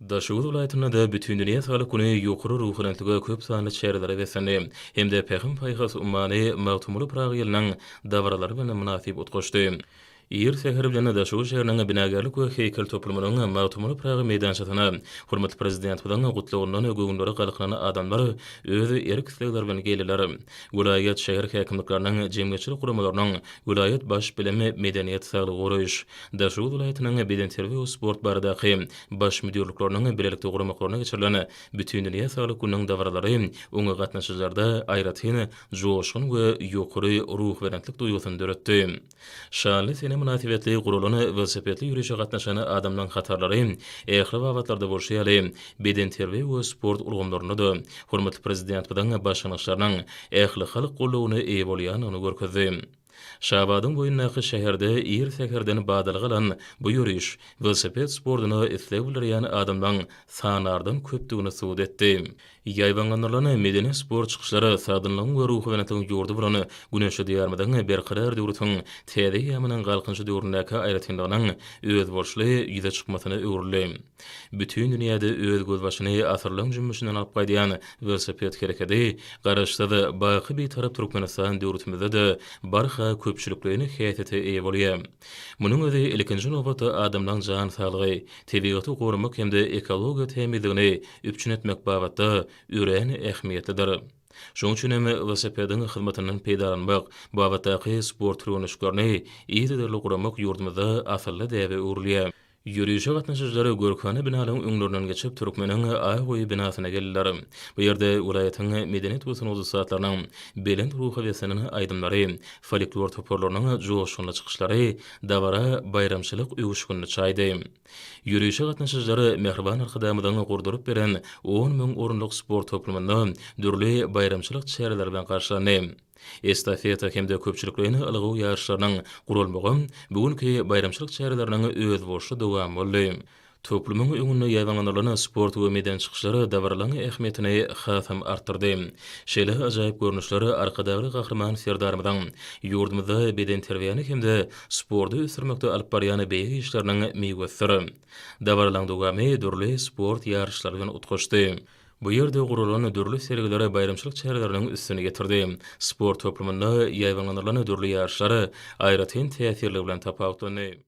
Daşoguz welaýatynda-da Bütindünýä saglyk güni ýokary ruhubelentlige köp sanly çärelere beslendi hem-de Pähim-paýhas ummany Magtymguly Pyragy ýylynyň dabaralary bilen mynasyp utgaşdy. Ir säher bilen Daşoguz şäheriniň binagärlik we heýkel toplumynyň Magtymguly Pyragy meýdançasyna hormatly Prezidentimiziň Gutlagyndan göwünleri galkynan adamlar öz erk-islegleri bilen geldiler. Welaýat, şäher häkimlikleriniň, jemgyýetçilik guramalarynyň, welaýat baş bilim, medeniýet, saglygy goraýyş, Daşoguz welaýatynyň bedenterbiýe we sport baradaky Baş müdirlikleriniň bilelikde guramaklaryna geçirilen Bütindünýä saglyk gününiň dabaralary oňa gatnaşyjylarda aýratyn joşgun we ýokary ruhubelentlik duýgusyny döretdi. Şanly sene mynasybetli guralan welosipedli ýörişe gatnaşan adamlaryň hatarlary ähli babatlarda bolşy ýaly, bedenterbiýe we sport ulgamlarynda-da hormatly Prezidentimiziň başlangyçlarynyň ählihalk goldawyna eýe bolýandygyny görkezdi. Şabadyň boýundaky şäherde ir säherden badalga alan bu ýöriş welosiped sportuna isleg bildirýän adamlaryň sanardan köpdügini subut etdi. Ýaýbaňlandyrylan medeni-sport çykyşlary sagdynlygyň we ruhubelentligiň ýurdy bolan güneşli Diýarymyzyň Berkarar döwletiň täze eýýamynyň Galkynyşy döwründäki aýratynlygynyň özboluşly ýüze çykmasyna öwrüldi. Bütin dünýäde öz gözbaşyny asyrlaryň jümmüşinden alyp gaýdýan welosiped herekedi Garaşsyz, baky Bitarap Türkmenistan döwletimizde-de barha köpçülikleýin häsiýete eýe bolýar. Munuň özi ilkinji nobatda adamlaryň jan saglygy, tebigaty goramak hem-de ekologiýa tämizligini üpjün etmek babatda örän ähmiýetlidir. Şonuň üçin hem welosipediň hyzmatyndan peýdalanmak babatdaky sport türgenleşiklerini yzygiderli guramak ýurdumyzda asylly däbe öwrülýär. Ýörişe gatnaşyjylar görkana binalaryň öňlerinden geçip, Türkmeniň Ak öýi binasyna geldiler. Bu ýerde welaýatyň medeniýet we sungat ussatlarynyň belent ruha beslenen aýdymlary, folklor toparlarynyň joşgunly çykyşlary dabara baýramçylyk öwüşginini çaýdy. Ýörişe gatnaşyjylar mähriban Arkadagymyzyň gurduryp beren 10 müň orunlyk sport toplumynda dürli baýramçylyk çäreleri bilen garşylandy. Estafeta hem-de köpçülikleýin ylgaw ýaryşlarynyň guralmagy bu günki baýramçylyk çäreleriniň özboluşly dowamy boldy. Toplumyň öňünde ýaýbaňlandyrylan sport we medeni çykyşlar dabaralaryň ähmiýetini hasam artdyrdy. Şeýle ajaýyp görnüşler Arkadagly Gahryman Serdarymyzyň ýurdumyzda bedenterbiýäni hem-de sporty ösdürmekde alyp barýan beýik işleriniň miwesidir. Dabaralaryň dowamy dürli sport ýaryşlary bilen utgaşdy. Bu ýerde guralan dürli sergiler baýramçylyk çäreleriniň üstüni ýetirdi. Sport toplumynda ýaýbaňlandyrylan dürli ýaryşlar aýratyn täsirligi bilen tapawutlandy.